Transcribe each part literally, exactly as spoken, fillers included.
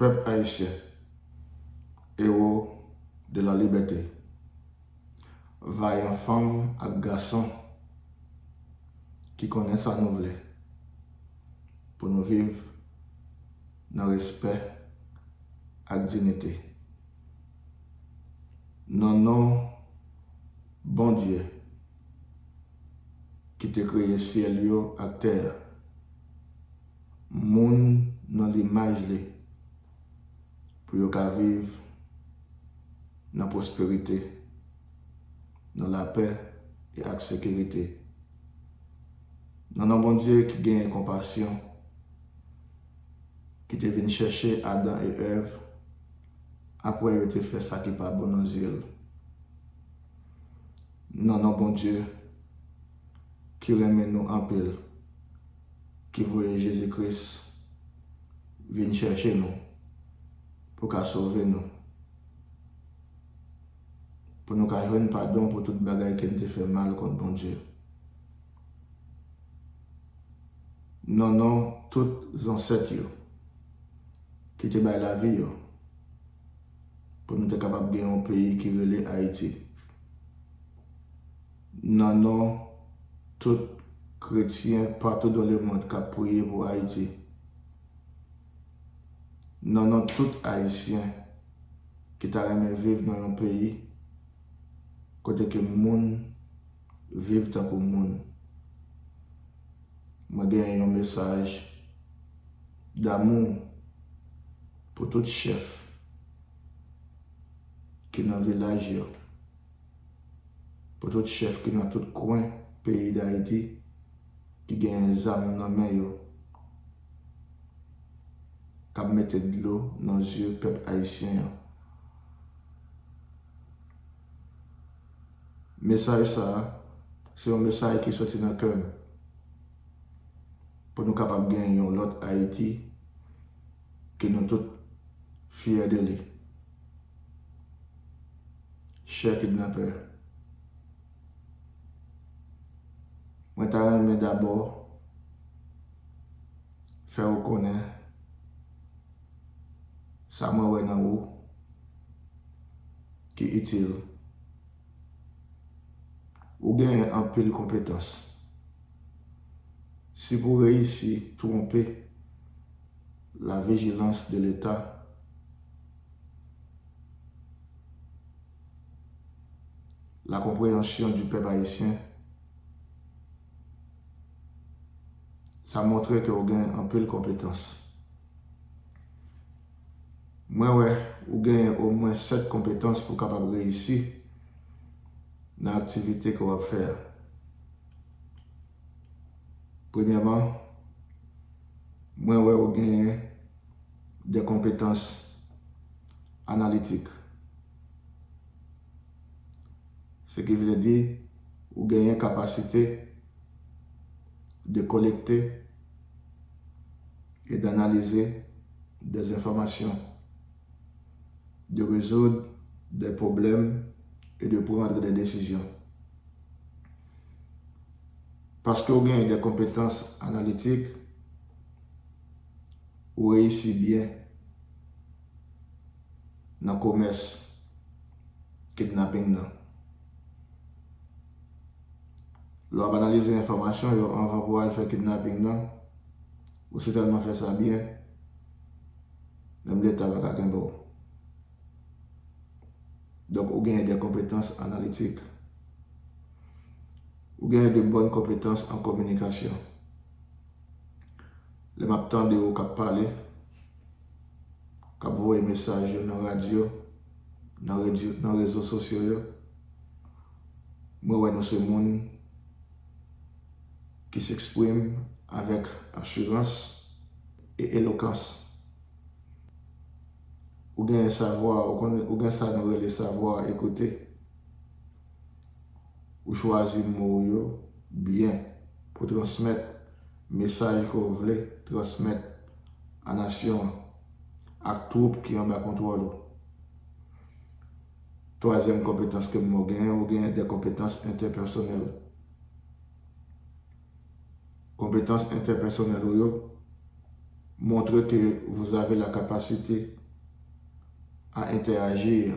Pèp ayisyen, héros de la liberté, vayan fanm ak gason ki konnen sa nou vle pou nou viv nan respè ak diyite. Nan non Bondye ki te kreye syèl yo ak tè a, moun nan limaj li, pou yo ka viv nan pwosperite, nan lapè e ak sekirite. Nan non Bondye ki genyen konpasyon, ki te vin chèche Adan e Èv apre yo te fè sa ki pa bon nan zye l. Nan non Bondye ki renmen nou anpil, ki voye Jezi Kris vin chèche nou, pou ka sove nou, pou nou ka jwenn padon pou tout bagay ke n te fè mal kont Bondye. Nan non tout zansèt yo ki te bay lavi yo pou nou te kapab gen yon peyi ki rele Ayiti. Nan non tout kretyen partout dans le monde k ap priye pou Ayiti. Nan non tout Ayisyen ki ta renmen viv nan yon peyi kote ke moun viv tankou moun. Mwen genyen yon mesaj damou pou tout chèf ki nan vilaj yo, pou tout chèf ki nan tout kwen peyi Dayiti ki genyen zam nan men yo, k ap mete dlo nan zye pèp ayisyen an. Mesaj sa a, se yon mesaj ki soti nan kè m, pou nou kapab gen yon lòt Ayiti ke nou tout fyè de li. Chè kidnapè, mwen ta renmen dabò fè w konnen sa mwen wè nan ou ki itil. Ou genyen anpil konpetans. Si pou reyisi twonpe la vijilans de Leta, la konpreyansyon di pèp ayisyen, sa montre ke ou gen anpil konpetans. Mwen wè ou genyen omwen sèt konpetans pou kapab reyisi nan aktivite ke w ap fè a. Premyèman, mwen wè ou genyen de konpetans analitik. Se ki vle di, ou genyen kapasite de kolekte e d'analyser des informations, de résoudre des problèmes et de prendre des décisions. Paske ou genyen de konpetans analitik, ou reyisi byen nan komès kidnaping nan. Lè w ap analize enfòmasyon yo anvan pou w al fè kidnaping nan, ou sètènman fè sa byen, menm Leta pa ka kenbe w. Donk, ou genyen de konpetans analitik. Ou genyen de bòn konpetans an kominikasyon. Lè m ap tande w k ap pale, k ap voye mesaj yo nan radyo, nan redyo, nan rezo sosyo yo, mwen wè nou se moun ki s'exprime avèk asirans e elokans. Ou genyen savwa, ou konnen, ou gen sa nou rele savwa ekoute. Ou chwazi mo w yo byen pou transmèt mesaj ke w vle transmèt a nasyon an ak twoup ki anba kontwòl ou. Twazyèm konpetans ke m wè w genyen, ou genyen de konpetans entèpèsonèl. Konpetans entèpèsonèl ou yo, Montre ke vous avez la capacité à interagir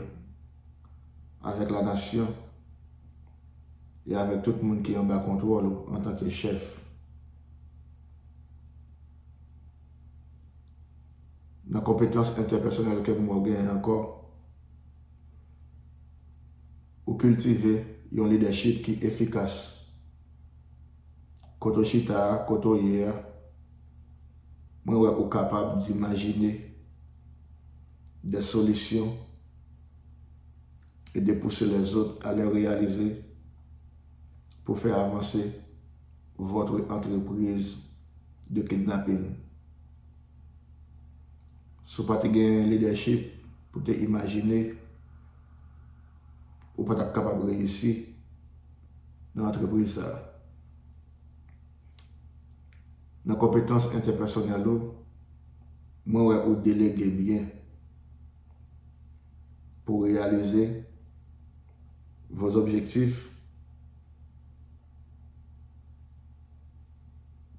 avec la nation et avec tout moun ki anba kontwòl ou antanke chèf. Nan konpetans entèpèsonèl ke m wè w genyen ankò, ou kiltive yon lidèchip ki efikas. Kote w chita a, kote w ye a, mwen wè ou kapab d'imaginer des solutions et de pousser les autres à les réaliser pour faire avancer votre entreprise de kidnapping. Si w pa te gen lidèchip pou te imajine, ou pa t ap kapab reyisi nan antrepriz sa a. Nan konpetans entèpèsonèl ou, mwen wè ou delege byen pou reyalize vos objectifs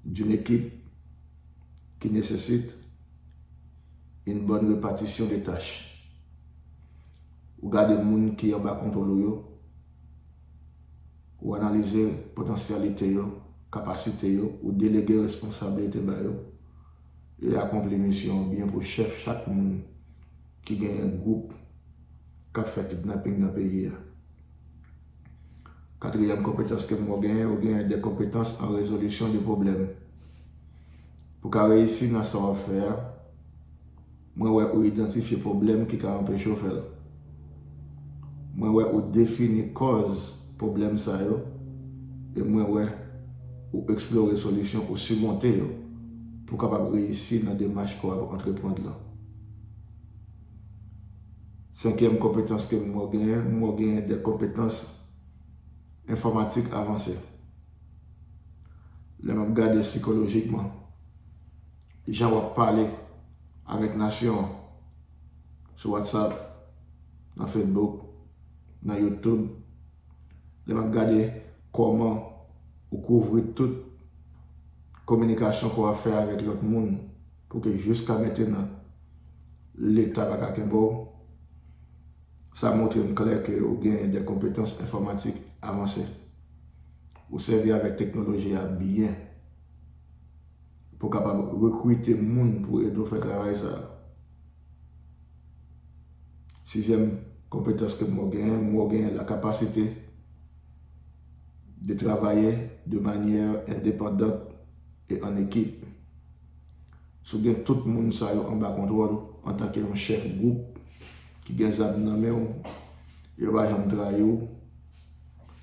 d'une équipe qui nécessite une bonne répartition des tâches. Ou gade moun ki anba kontwòl ou yo, ou analize potansyalite yo, kapasite yo, ou delege responsabilite ba yo. E akonpli misyon an byen pou chèf chak moun ki genyen gwoup k ap fè kidnaping nan peyi a. Katriyèm konpetans ke m wè w genyen, ou genyen de konpetans an rezolisyon de pwoblèm. Pou ka reyisi nan sa w ap fè a, mwen wè ou idantifye pwoblèm ki ka anpeche w fè l. Mwen wè ou defini kòz pwoblèm sa yo, e mwen wè ou eksplore solisyon, ou simonte yo pou w kapab reyisi nan demach ke w ap antreprann lan. Senkyèm konpetans ke m wè w genyen, m wè w genyen de konpetans enfòmatik avanse. Lè m ap gade sikolojikman, jan w ap pale avèk nasyon an sou WhatsApp, nan Facebook, nan YouTube, lè m ap gade kòman ou kouvri tout kominikasyon ke w ap fè avèk lòt moun, pou ke jiska mentenan, Leta pa ka kenbe w, sa montre m klè ke ou genyen de konpetans enfòmatik avanse. Ou sèvi avèk teknoloji a byen pou w kapab rekrite moun pou ede w fè travay sa a. Sizyèm konpetans ke m wè w genyen, m wè w genyen la capacité de travailler de manière indépendante et en équipe. Si w gen tout moun sa yo anba kontwòl ou, antanke yon chèf gwoup ki gen zam nan men w, yo pa janm trayi w,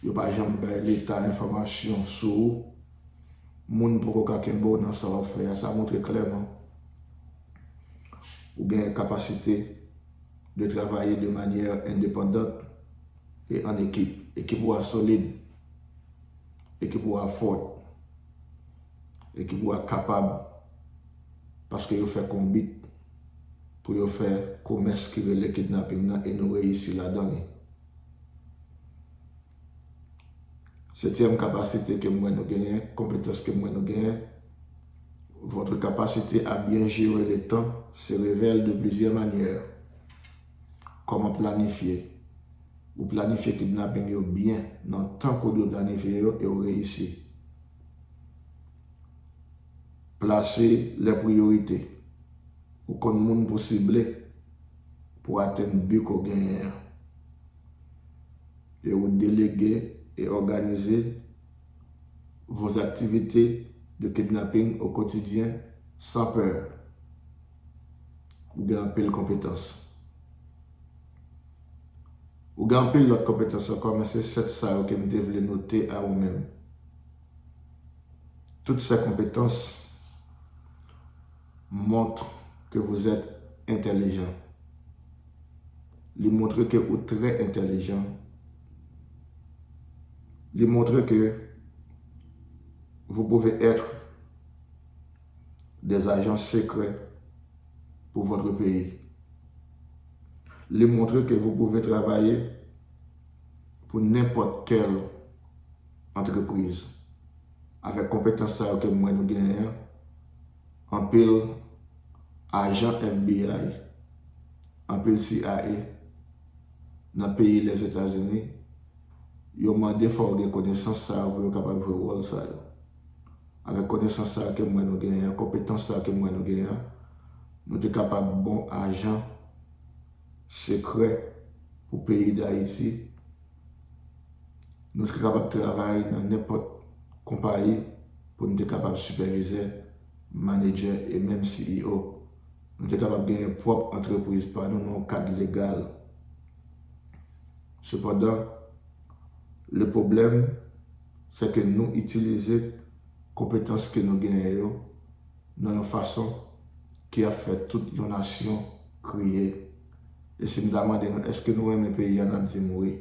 yo pa janm bay Leta enfòmasyon sou ou, moun poko ka kenbe w nan sa w ap fè a. Sa montre klèman ou gen kapasite de travay de manyè endepandant e an ekip. Ekip ou a solid, ekip ou a fò, ekip ou a kapab, paske yo fè konbit pou yo fè komès ki rele kidnaping nan e nou reyisi ladan li. Setyèm kapasite ke m wè nou genyen, konpetans ke m wè nou genyen, votre capacité à bien gérer le temps se révèle de plusieurs manières. Kòman planifye? Ou planifye kidnaping yo byen nan tan ke w dwe planifye yo e w reyisi. Placer les priorités. Ou konn moun pou sible pou atenn bi ke w genyen an. Et vous déléguez et organisez vos activités de kidnapping au quotidien sans peur. Ou gen anpil konpetans. Ou gen anpil lòt konpetans ankò, men se sèt sa yo ke m te vle note a ou menm. Toutes ces compétences montrent que vous êtes intelligent. Li montre ke ou trè entèlijan. Li montre ke vous pouvez être des agents secrets pour votre pays. Li montre ke vous pouvez travailler pour n'importe quelle entreprise. Avèk konpetans sa yo ke m wè nou genyen an, anpil ajan F B I, anpil C I A nan peyi Lèzetazini, yo mande fò w gen konesans sa yo pou yo kapab jwe wòl sa yo. Avèk konesans sa yo ke m wè nou genyen an, konpetans sa yo ke m wè nou genyen an, nou te kapab bon ajan sekrè pou peyi Dayiti. Nou te kapab travay nan nenpòt konpayi pou nou te kapab sipèvizè, manedjè e menm C E O. Nou te kapab genyen pwòp antrepriz pa nou nan yon kad legal. Sepandan, le pwoblèm, se ke nou itilize konpetans ke nou genyen yo nan yon fason ki ap fè tout yon nasyon kriye. E si m ta mande nou, èske nou renmen peyi a, n ap di m wi.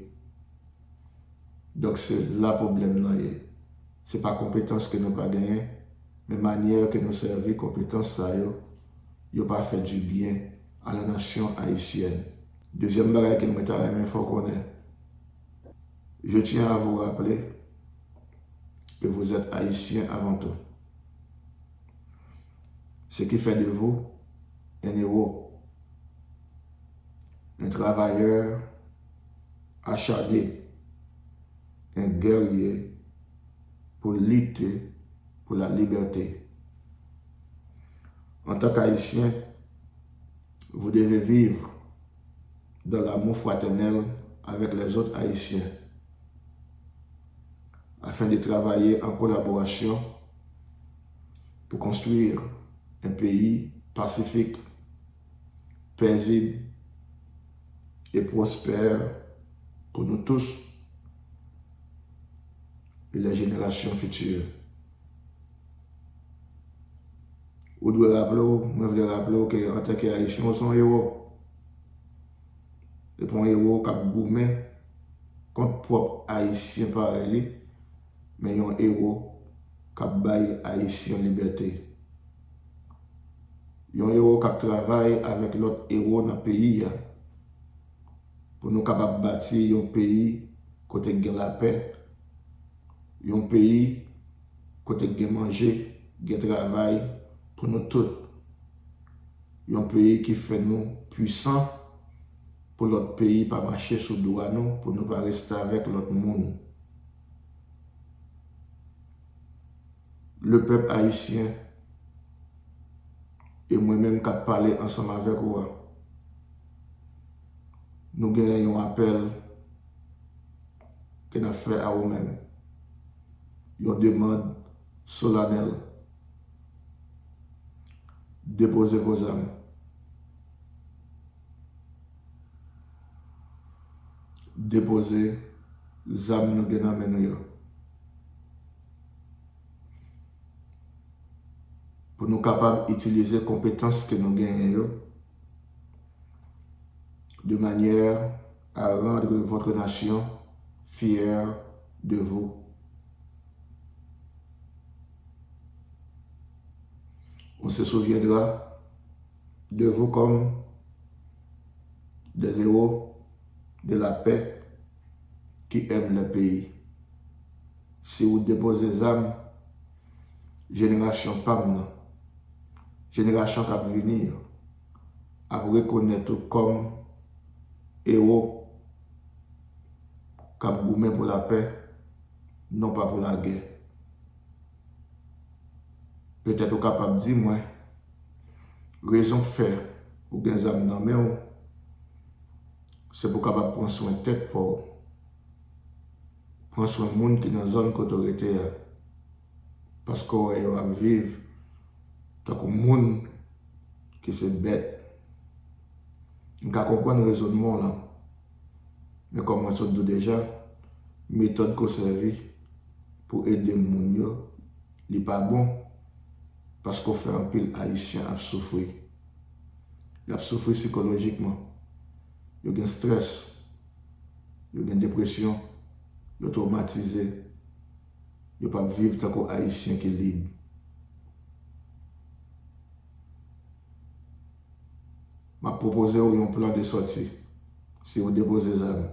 Donk, se la pwoblèm nan ye. Se pa konpetans ke nou pa genyen, men manyè ke nou sèvi konpetans sa yo, yo pa fè du bien à la nation haïtienne. Dezyèm bagay ke mwen ta renmen fè w konnen, je tiens à vous rappeler que vous êtes haïtien avant tout. Ce qui fait de vous un héros, un travailleur acharné, un guerrier pour lutter pour la liberté. En tant qu'Haïtien, vous devez vivre dans l'amour fraternel avec les autres Haïtiens, afin de travailler en collaboration pour construire un pays pacifique, paisible et prospère pour nous tous et les générations futures. Ou dwe raple w, mwen vle raple w ke antanke Ayisyen, ou se yon ewo. Se pa yon ewo k ap goumen kont pwòp Ayisyen parèy li, men yon ewo k ap bay Ayisyen libète. Yon ewo k ap travay avèk lòt ewo nan peyi a, pou nou kapab bati yon peyi kote k gen lapè, yon peyi kote k gen manje, gen travay pou nou tout. Yon peyi ki fè nou pwisan pou lòt peyi pa mache sou do a nou, pou nou pa restavèk lòt moun. Le pèp ayisyen, e mwen menm k ap pale ansanm avèk ou a, nou genyen yon apèl ke n ap fè a ou menm. Yon demann solanèl. Déposez vos armes. Depoze zam nou gen nan men nou yo. Pou nou kapab itilize konpetans ke nou genyen yo de manière à rendre votre nation fière de vous. On se souviendra de vous comme des héros de la paix qui aiment leur pays. Si ou depoze zam, jenerasyon pa m nan, jenerasyon k ap vini yo, ap rekonèt ou kòm ewo k ap goumen pou lapè, non pa pou lagè. Petèt ou kapab di mwen, rezon k fè ou gen zam nan men w, se pou w kapab pran swen tèt pa w, pran swen moun ki nan zòn kote w rete a. Paske w wè yo ap viv tankou moun ki se bèt. M ka konprann rezònman w lan, men kòm mwen sot di w deja, metòd ke w sèvi pou ede moun yo, li pa bon, paske w fè anpil Ayisyen ap soufri. Y ap soufri sikolojikman. Yo gen strès, yo gen depresyon, yo twomatize, yo p ap viv tankou Ayisyen ki lib. M ap pwopoze w yon plan de sòti si ou depoze zam.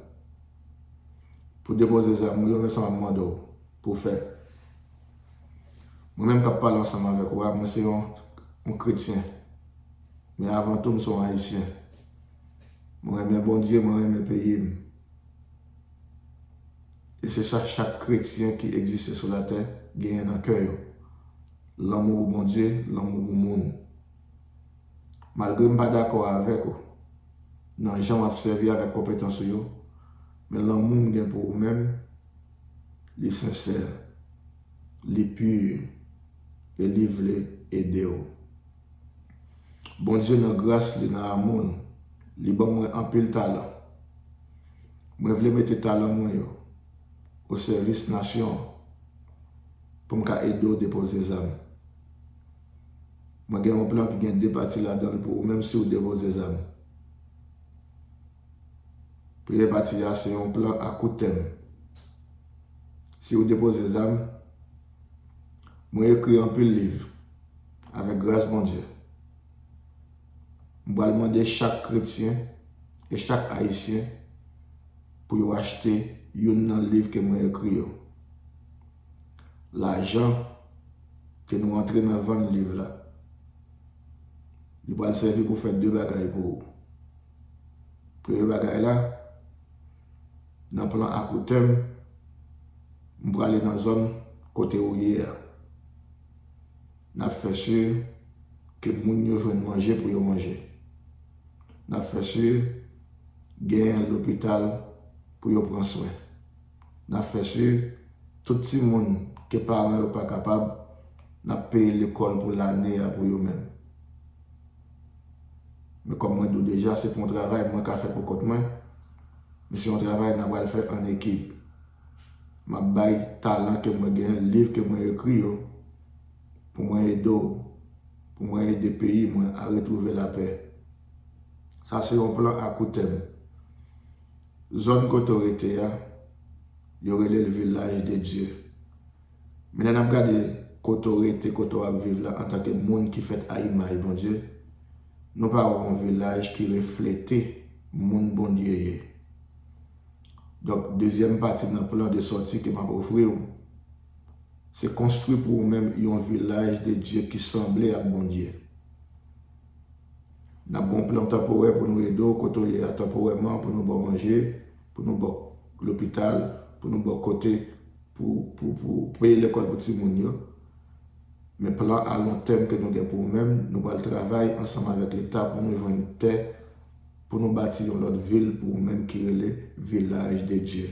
Pou depoze zam ou yo, men sa m ap mande w pou w fè. Mwen menm k ap pale ansanm avèk ou a, mwen se yon, yon kretyen. Men avan tou, m se yon Ayisyen. Mwen renmen Bondye, mwen renmen peyi m. E se sa chak kretyen ki egziste sou latè genyen nan kè yo. Lanmou pou Bondye, lanmou pou moun. Malgre m pa dakò avèk ou nan jan w ap sèvi avèk konpetans ou yo, men lanmou m gen pou ou menm, li sensè, li pi, e li vle ede w. Bondye nan gras li, nan amou l, li ban mwen anpil talan. Mwen vle mete talan mwen yo o sèvis nasyon an pou m ka ede w depoze zam. Mwen gen yon plan ki gen de pati ladan l pou ou menm si w depoze zam. Premye pati a se yon plan a kou tèm. Si w depoze zam, mwen ekri anpil liv avèk gras Bondye. M pral mande chak kretyen e chak Ayisyen pou yo achte youn nan liv ke mwen ekri yo. Lajan ke nou antre nan vann liv la, li pral sèvi pou fè de bagay pou ou. Premye bagay la, nan plan a kou tèm, m prale nan zòn kote ou ye a. N ap fè si ke moun yo jwenn manje pou yo manje. N ap fè si genyen lopital pou yo pran swen. N ap fè si tout timoun ke paran yo pa kapab, n ap peye lekòl pou lane a pou yo menm. Men kòm mwen di w deja, se pa yon travay mwen ka fè pou kont mwen, men se yon travay n ap pral fè an ekip. M ap bay talan ke mwen genyen, liv ke mwen ekri yo, pou mwen ede w, pou mwen ede peyi mwen a retwouve lapè. Sa se yon plan a kou tèm. Zòn kote w rete a, yo rele l Vilaj de Dye. Men lè n ap gade kote w rete, kote w ap viv la, antanke moun ki fèt a imaj Bondye, nou pa wè yon vilaj ki reflete moun Bondye ye. Donk, dezyèm pati nan plan de sòti ke m ap ofri w, se konstwi pou ou menm yon vilaj de Dye ki sanble ak Bondye. N ap gen yon plan tanporè pou nou ede w kote w ye a tanporèman, pou nou ba w manje, pou nou ba w lopital, pou nou ba w kote pou, pou, pou peye lekòl pou timoun yo. Men plan a lon tèm ke nou gen pou ou menm, nou pral travay ansanm avèk Leta pou nou jwenn tè, pou nou bati yon lòt vil pou ou menm ki rele Vilaj de Dye.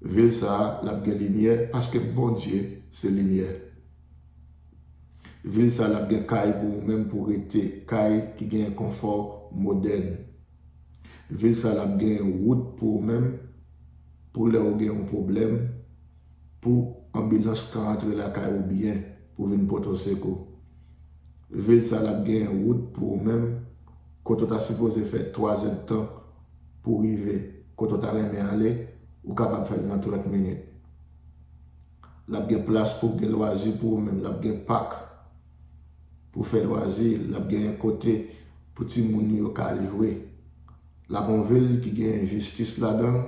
Vil sa a, l ap gen limyè, paske Bondye se limyè. Vil sa a, l ap gen kay pou ou menm pou rete, kay ki gen konfò modèn. Vil sa a, l ap gen wout pou ou menm, pou lè ou gen yon pwoblèm, pou anbilans ka antre lakay ou byen, pou vin pote w sekou. Vil sa a, l ap gen wout pou ou menm, kote w ta sipoze fè twa zèdtan pou rive kote w ta renmen ale, ou kapab fè l nan trant minit. L ap gen plas pou gen lwazi pou ou menm, l ap gen pak pou fè lwazi, l ap gen kote pou timoun yo ka jwe. L ap yon vil ki gen jistis ladan l,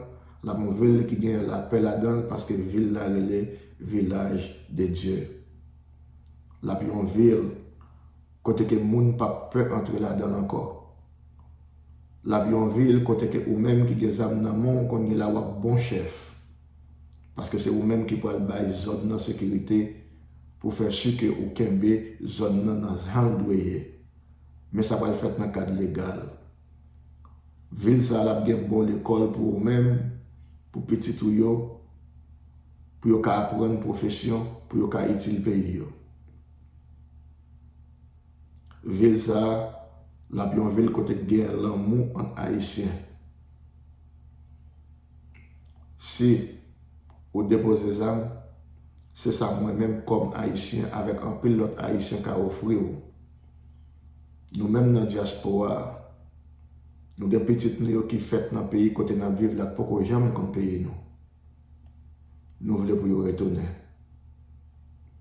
l ap yon vil ki gen lapè ladan l, paske vil la rele Vilaj de Dye. L ap yon vil kote ke moun p ap pè antre ladan l ankò. L ap yon vil kote ke ou menm ki gen zam nan men w, kounye la w ap bon chèf. Paske se ou menm ki pral bay zòn nan sekirite pou fè si ke ou kenbe zòn nan nan jan l dwe ye. Men sa pral fèt nan kad legal. Vil sa a, l ap gen bon lekòl pou ou menm, pou pitit ou yo, pou yo ka aprann pwofesyon, pou yo ka itil peyi yo. Vil sa a, l ap yon vil kote k gen lanmou ant Ayisyen. Si ou depoze zam, se sa mwen menm kòm Ayisyen avèk anpil lòt Ayisyen ka ofri w. Nou menm nan dyaspora a, nou gen pitit nou yo ki fèt nan peyi kote n ap viv la k poko janmen konn peyi nou. Nou vle pou yo retounen,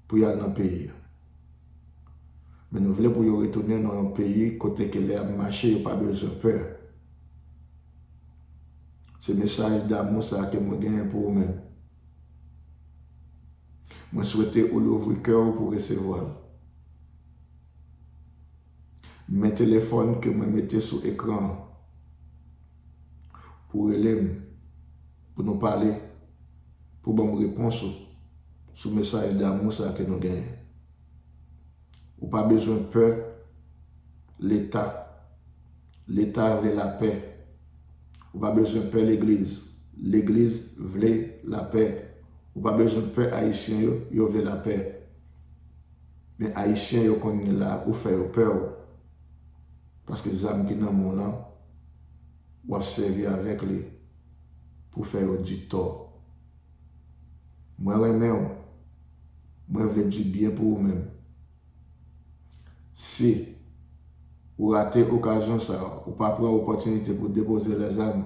pou y al nan peyi a. Men nou vle pou yo retounen nan yon peyi kote ke lè y ap mache, yo pa bezwen pè. Se mesaj damou sa a ke mwen genyen pou ou menm. Mwen swete ou louvri kè w pou resevwa l. Men telefòn ke mwen mete sou ekran an pou rele m, pou nou pale, pou ban m repons ou sou mesaj damou sa ke nou genyen. Ou pa bezwen pè Leta. Leta vle lapè. Ou pa bezwen pè legliz. Legliz vle lapè. Ou pa bezwen pè Ayisyen yo, yo vle lapè. Men Ayisyen yo konnen la, ou fè yo pè w. Paske zam ki nan men w lan, w ap sèvi avèk li pou fè yo di tò. Mwen renmen w. Mwen vle di byen pou ou menm. Si ou rate okazyon sa, ou pa pran opòtinite pou depoze lèzam,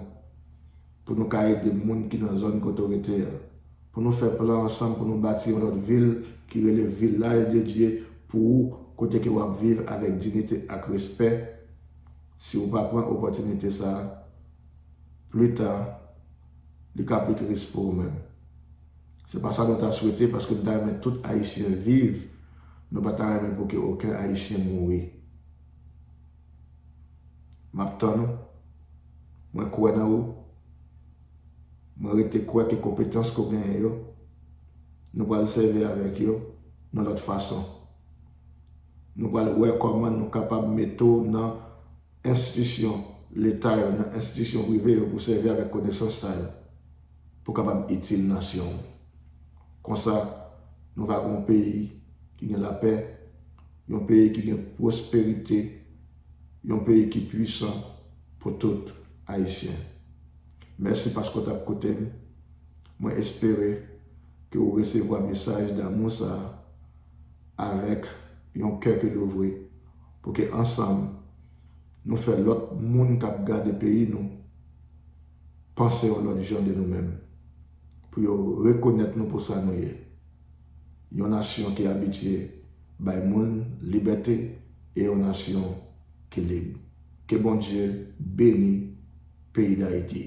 pou nou ka ede moun ki nan zòn kote w rete a, pou nou fè plan ansanm pou nou bati yon lòt vil ki rele vilaj de Dye pou ou, kote ke w ap viv avèk diyite ak respè. Si ou pa pran opòtinite sa, plita, li ka pi tris pou ou menm. Se pa sa nou ta swete, paske nou ta renmen tout Ayisyen viv. Nou pa ta renmen pou ke okenn Ayisyen mouri. M ap tann ou. Mwen kwè nan ou. Mwen rete kwè ke konpetans ke w genyen yo, nou pral sèvi avèk yo nan lòt fason. Nou pral wè kòman nou kapab mete w nan enstitisyon Leta yo, nan enstitisyon prive yo pou sèvi avèk konesans sa yo pou kapab itil nasyon w. Konsa, nou va gen yon peyi ki gen lapè, yon peyi ki gen pwosperite, yon peyi ki pwisan pou tout Ayisyen. Mèsi paske w t ap koute m. Mwen espere ke w resevwa mesaj damou sa a avèk yon kè ki louvri, pou ke ansanm nou fè lòt moun k ap gade peyi nou panse yon lòt jan de nou menm, pou yo rekonèt nou pou sa nou ye, yon nasyon ki abitye bay moun libète e yon nasyon ki lib. Ke Bondye beni peyi Dayiti.